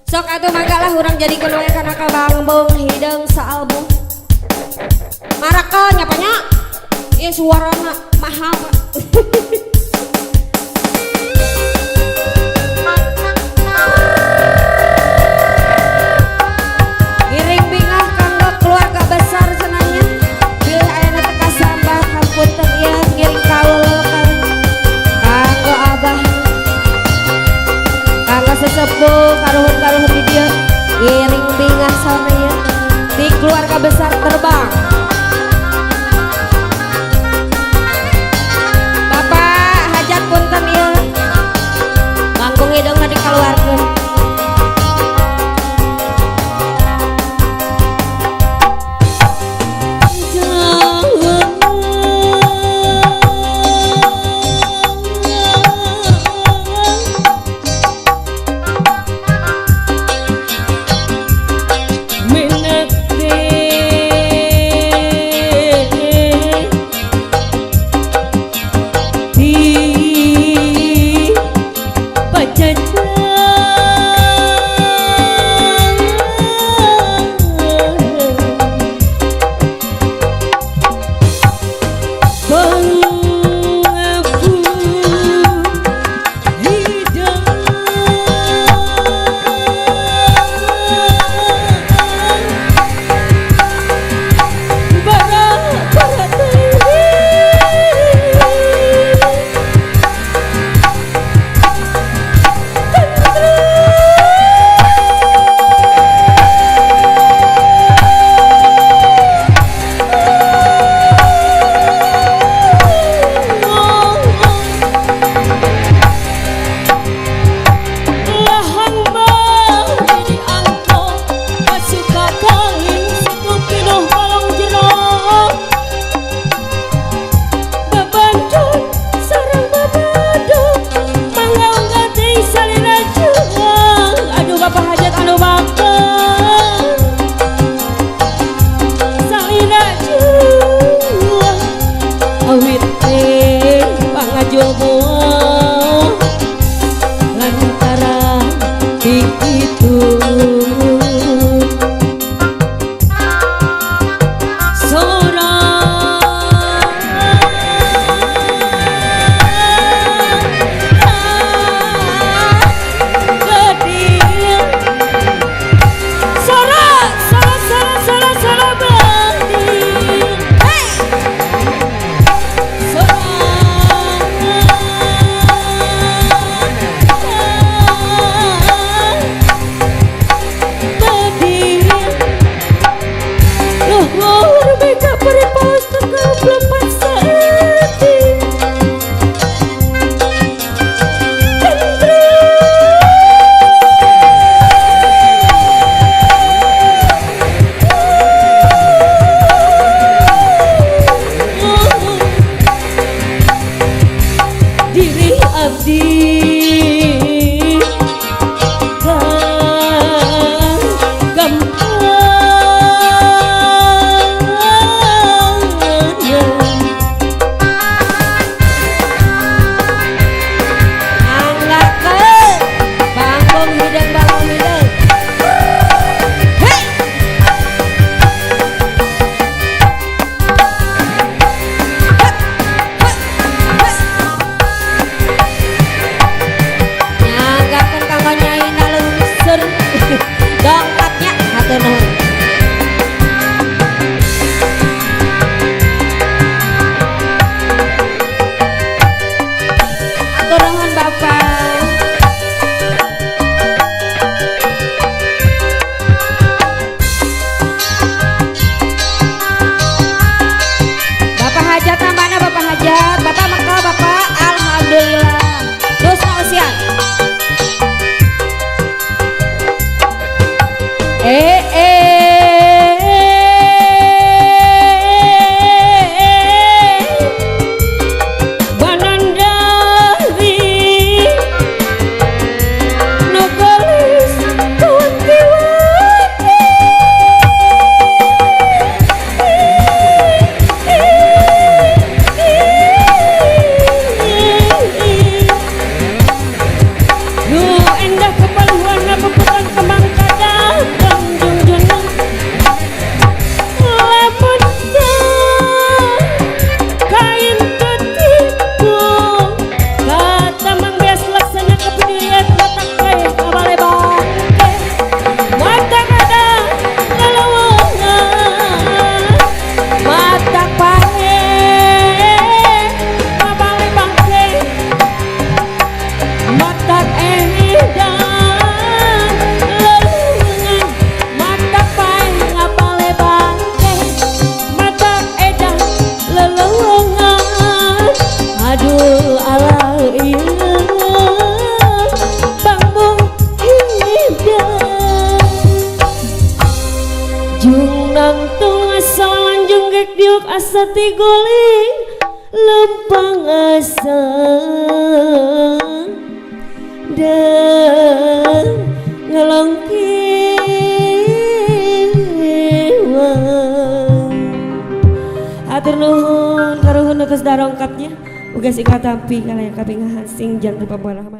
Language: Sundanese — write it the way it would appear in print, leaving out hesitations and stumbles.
Sok atuh mangga lah urang jadikeun we kana ka Bangbong Hideung saalbum. Marakel nya nya. Ieu suarana mahal Pak. Ngiring bingah kanggo keluarga besar senangnya. Bilih ayana teu kasambah hapunten ieu ngiring kaul kanggo abah. Kanggo sesepuh karuhun-karuhun di dieu ngiring bingah sauna ieu di keluarga besar terbang. Bapak hajat punten ieu. Bangkung hideungna dikaluarkeun. Endah kepaluan apa kembang. Diuk diuk asa tiguling, lempang asa dan ngelongkiwang. Hatur nuhun karuhun atas darongkapnya. Uga sing katampi kalayan kabingahan sing jangan lupa.